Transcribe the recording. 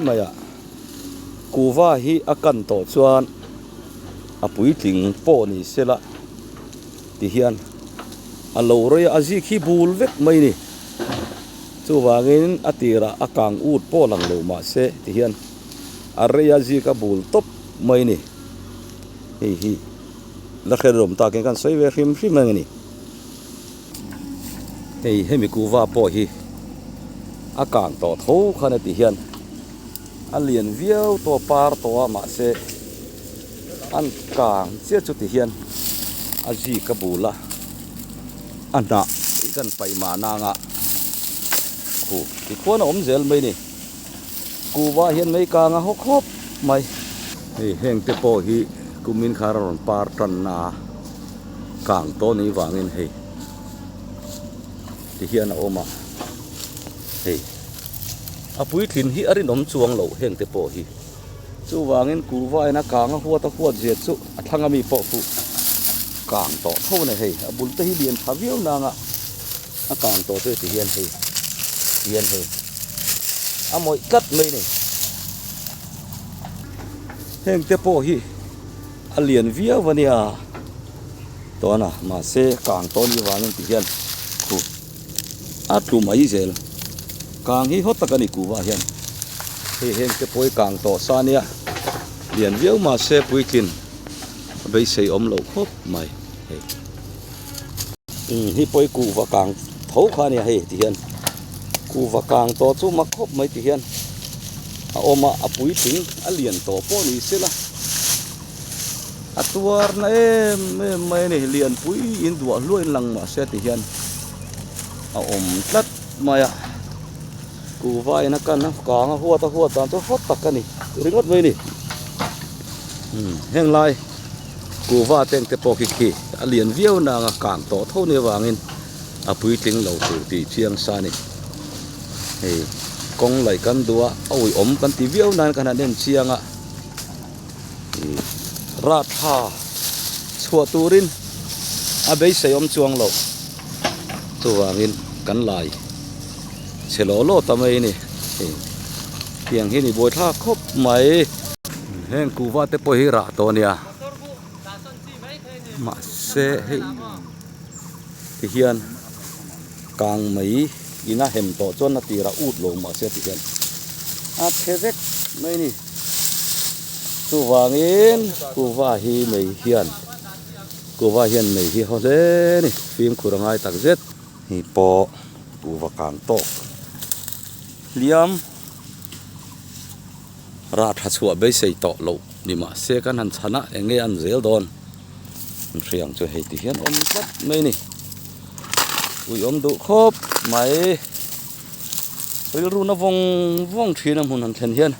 mai a kuhva hi a kan tawh chuan a puitling pawh ni sela ti hian a lo rei a a zik hi bul vek mai a ni chuvangin a tirah a kang ut pawh lang lo mahse ti hian a rei a zik a bul tawp mai a ni hei hi la hre rawm takin kan sawi ve hrim hrim reng a ni. Hei hemi kuhva pawh hi a kang tawh tho khan a ti hian a lian viau tawh a par tawh a mahse an kang chiah chu ti hian a zik a bul a a hnah hi kan paih mahna anga khu tikhuan a awm zel mai a ni kuhva hian mei kang a haw khawp mai. Hei heng te pawh hi kumin khan a rawn par tan na a. Kang tawh ni vangin hei ti hian a awm a hei a puitlin hi a rinawm chuang loh heng te pawh hi chuvangin kuhva in a kang a huat a huat zia chu a thlang ami pawh chu kang tawh tho a ni hei a bul te hi lian tha viau nang a a kang tawh chu ti hian hei ti hian hei a mawih tlat mai a ni heng te pawh hi. A lian viau a nia tawna mahse kang tawn hi vangin ti hian khu a tlu mai zel kang hi hawt tak a ni kuhvah hian hei heng te pawh hi kang tawh sa ania lian viau mahse puitlin a beisei awm loh khawp mai hei umm hi pawh hi kuhva kang tho kha a nia hei ti hian kuhva kang tawh chu mak khawp mai ti hian a awm a a puitling a lian tawh pawh ni se la a tuar na em em mai a ni lianpui in duah hluahin lang mah se ti hian a awm tlat mai a kuhva in a kan a kang a huat a huat dan chu hawt tak a ni ringawt mai a ni umm heng lai. Kuhva teng te pawh khi khi a lian viau nang a kang tawh tho ni avangin a puitling lo tur tih chiang sa a ni. Hei kawng laih kan duh a a uiawm kan ti viau nan kan han en chiang a ih rah tha chhuah turin a beisei awm chuang loh chuvangin kan lai chhe law law ta mai a ni hei tiang hi ni buaithlak khawp mai. Heng kuhva te pawh hi rah tawh a nia mahse hei ti hian kang mai in a hem tawh chuan a tirah ut lo mahse ti hian a chhe vek mai a ni chuvangin kuhva hi mei hian kuhva hian mei hi haw hle a ni fimkhur a ngai tak zet hei pawh kuhva kang tawk hliam. Rah tha chhuah beisei tawh loh ni mahse kan han chhan a eng nge an zel dawn an hria ang chu hei ti hian awm tlat mai a ni ui awm duh khawp mai rilru na vawng vawng thin a hmun han thlen hian.